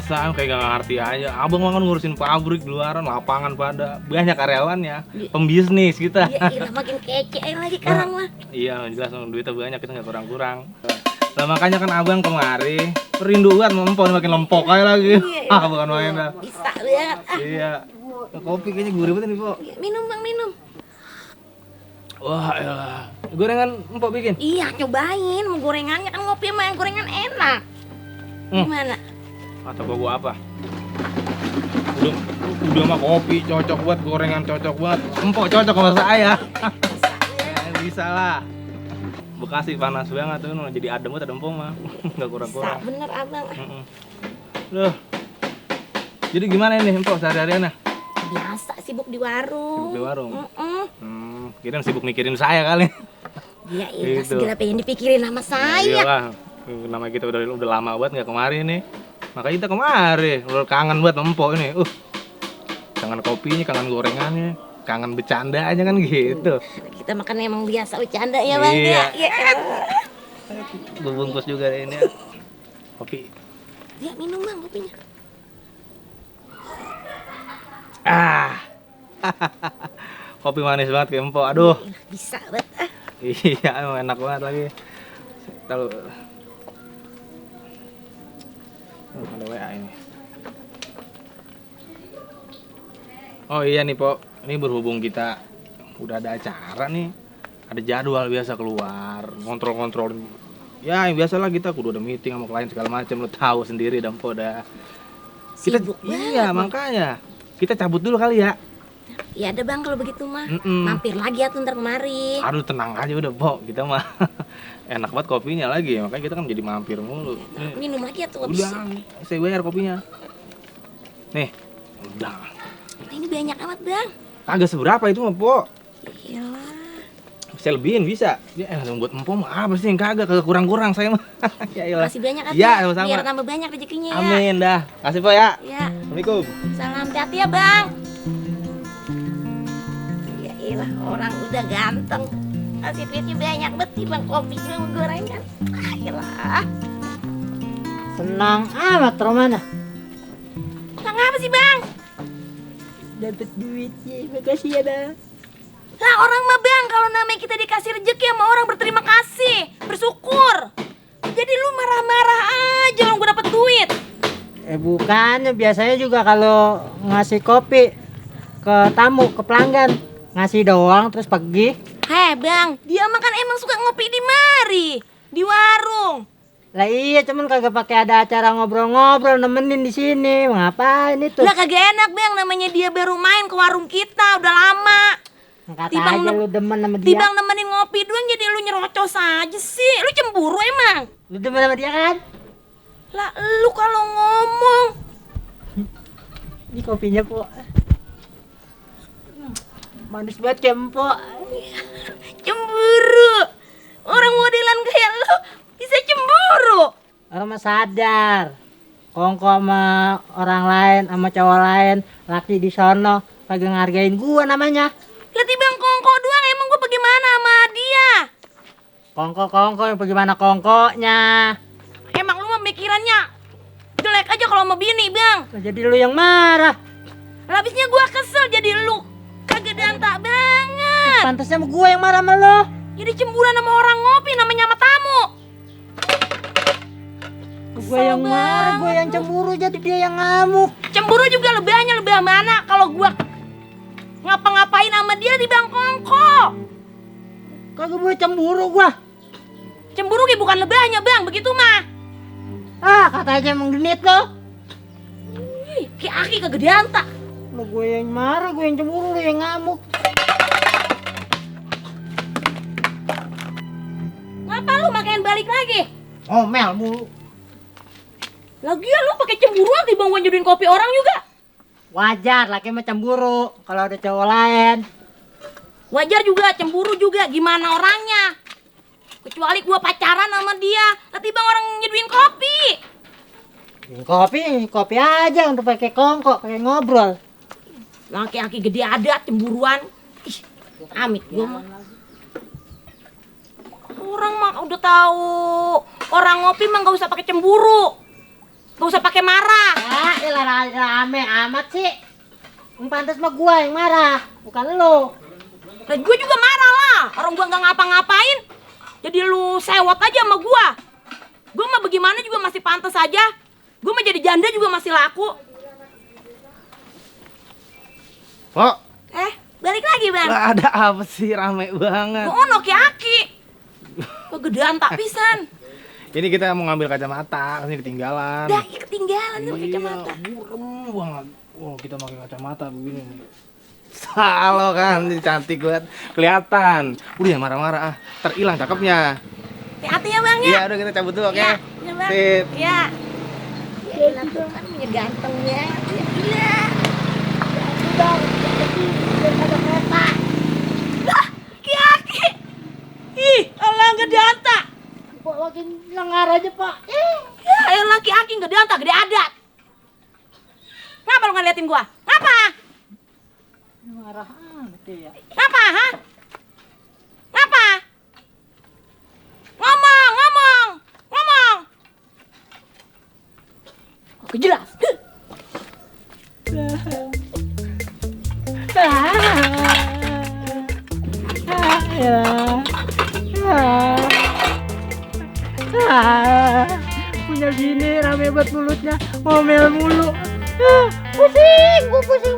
biasa, kayak gak ngerti aja. Abang mah kan ngurusin pabrik di luaran, lapangan pada banyak karyawannya, pembisnis kita. Iya, makin kece lagi sekarang mah. Iya, jelas duitnya banyak, kita nggak kurang-kurang. Lah makanya kan abang kemari, perinduan lempok makin lempok aja lagi. Bukan main dah. Bisa banget. Iya. Kopi kayaknya gurih banget nih, Pok. Minum bang, minum. Wah, elah. Gorengan empok bikin? Iya, cobain. Mau gorengannya kan ngopi sama yang gorengan enak. Gimana? Atau gua apa? Udah mah kopi cocok buat, gorengan cocok buat, empok cocok sama saya. Bisa lah. Bekasi panas banget tuh, jadi adem banget empok mah. Enggak kurang-kurang. Bisa bener abang. Loh. Jadi gimana ini empok sehari-hariannya? Biasa sibuk di warung. Sibuk di warung? Kirain sibuk mikirin saya kali. Iya, iya, gitu. segala pengen dipikirin sama saya. Iyalah, nama kita udah lama banget nggak kemari nih. Makanya kita kemari, udah kangen buat empok ini. Kangen kopinya, kangen gorengannya, kangen bercandanya kan gitu. Kita makan emang biasa bercanda ya bang. Iya. Ya. Bungkus juga ini ya. Kopi. Ya minum bang kopinya. Kopi manis banget kayak empok. Aduh. Bisa banget. Iya, emang enak banget lagi. Tahu. Ada WA ini. Oh iya nih, Pok. Ini berhubung kita udah ada acara nih. Ada jadwal biasa keluar, ngontrol-ngontrol. Ya, yang biasalah kita kudu ada meeting sama klien segala macam, lu tahu sendiri dan Pok dah. Kita Sibuk iya, banget, makanya. Kita cabut dulu kali ya. Ya ada bang kalau begitu mah. Mampir lagi ya tuh ntar kemari. Aduh tenang aja udah Pok, kita mah enak banget kopinya lagi, makanya kita kan jadi mampir mulu. Minum lagi ya tuh Udah, saya bayar kopinya. Nih, udah. Nah, ini banyak amat bang. Kagak seberapa itu mah Pok. Iyalah. Saya lebihin bisa. Dia buat empok mah apa sih yang kagak kurang-kurang saya mah. Ya iyalah. Masih banyak Iya, ya, sama-sama. biar tambah banyak rezekinya ya. Amin dah. Kasih Pok ya. Ya. Assalamualaikum. Salam hati-hati ya bang. Ya iyalah orang udah ganteng. Kasih duitnya banyak bet bang kopi sama gorengan. Iyalah. Senang amat Romana. Bang apa sih bang? Dapat duitnya, makasih ya bang. Lah orang mah bang kalau namanya kita dikasih rezeki sama orang berterima kasih, bersyukur. Jadi lu marah-marah aja orang gue dapet duit. Bukannya biasanya juga kalau ngasih kopi ke tamu, ke pelanggan, ngasih doang terus pergi. Heh bang, dia mah kan emang suka ngopi di mari, di warung. Lah iya, cuman kagak pakai ada acara ngobrol-ngobrol nemenin di sini. Ngapain itu? Lah kagak enak bang, namanya dia baru main ke warung kita udah lama. Kata aja lu demen sama dia. Tibang nemenin ngopi doang jadi lu nyerocos aja sih. Lu cemburu emang? Lu demen sama dia kan? Lah lu kalau ngomong. Ini kopinya po. Manis banget kempok. Cemburu. Orang modelan kayak lu bisa cemburu. Orang mah sadar. Kongko sama orang lain, sama cowok lain, laki di sono kagak ngargain gua namanya. Lah tibang kongko doang emang gua bagaimana sama dia? Kongko yang bagaimana kongkonya? Emang lu mah pikirannya jelek aja kalau sama bini, Bang. Jadi lu yang marah. Lah habisnya gua kesel jadi lu kagak danta banget. Pantasnya sama gua yang marah sama lu. Jadi cemburuan sama orang ngopi namanya sama tamu. Gua yang marah, gua yang cemburu jadi dia yang ngamuk. Cemburu juga lebihnya lebih mana kalau gua ngapa-ngapain sama dia di Bang Kongko. Kagak boleh cemburu gua. Cemburu ki bukan lebihnya, Bang, begitu mah. Katanya emang genit lo. Ki aki kegedean tak. Lu gue yang marah, gue yang cemburu, lu yang ngamuk. Ngapa lu makin balik lagi? Oh, Mel mulu. Lagian lu pakai cemburuan di Bang jodohin kopi orang juga. Wajar, laki mah cemburu kalau ada cowok lain. Wajar juga, cemburu juga, gimana orangnya? Kecuali gua pacaran sama dia, tapi Bang orang nyeduin kopi. Kopi aja untuk pakai kongko, pakai ngobrol. Laki-laki gede ada cemburuan. Ih, amit gua mah. Orang mah udah tahu orang ngopi mah nggak usah pakai cemburu. Gak usah pakai marah. Ya, elah rame amat sih. Yang pantas mah gua yang marah, bukan lo. Nah, gue juga marah lah. Orang gua nggak ngapa-ngapain. Jadi lu sewot aja sama gua. Gua mah bagaimana juga masih pantas aja. Gua mah jadi janda juga masih laku. Pok, Balik lagi bang. lah ada apa sih rame banget? Gua ono aki. Kegedean tak pisan. Ini kita mau ngambil kacamata, ini ketinggalan. Dah ketinggalan tuh kacamata. Burem banget. Wah, kita pakai kacamata begini nih. Halo kan, ini cantik banget. Kelihatan. Udah ya marah-marah ah. Terhilang cakepnya. Hati-hati ya bang ya. Iya, udah kita cabut dulu oke. Ya, ya, Bang. Sip. Ya. Ya tuh kan punya gantengnya. Ya gila. Bang, ada kereta. Lah, Ki-Aki. Ih, alah gede anta. Pak makin lengar aja, Pak. Ya, elah Ki-Aki gede anta, gede adat. Ngapa lu ngeliatin gua? Ngapa? Marah amat ya. Ngapa, ha? Ngapa? Ngomong, ngomong, ngomong. Oke, jelas. Punya gini rame banget mulutnya, ngomel mulu. Pusing, gua pusing.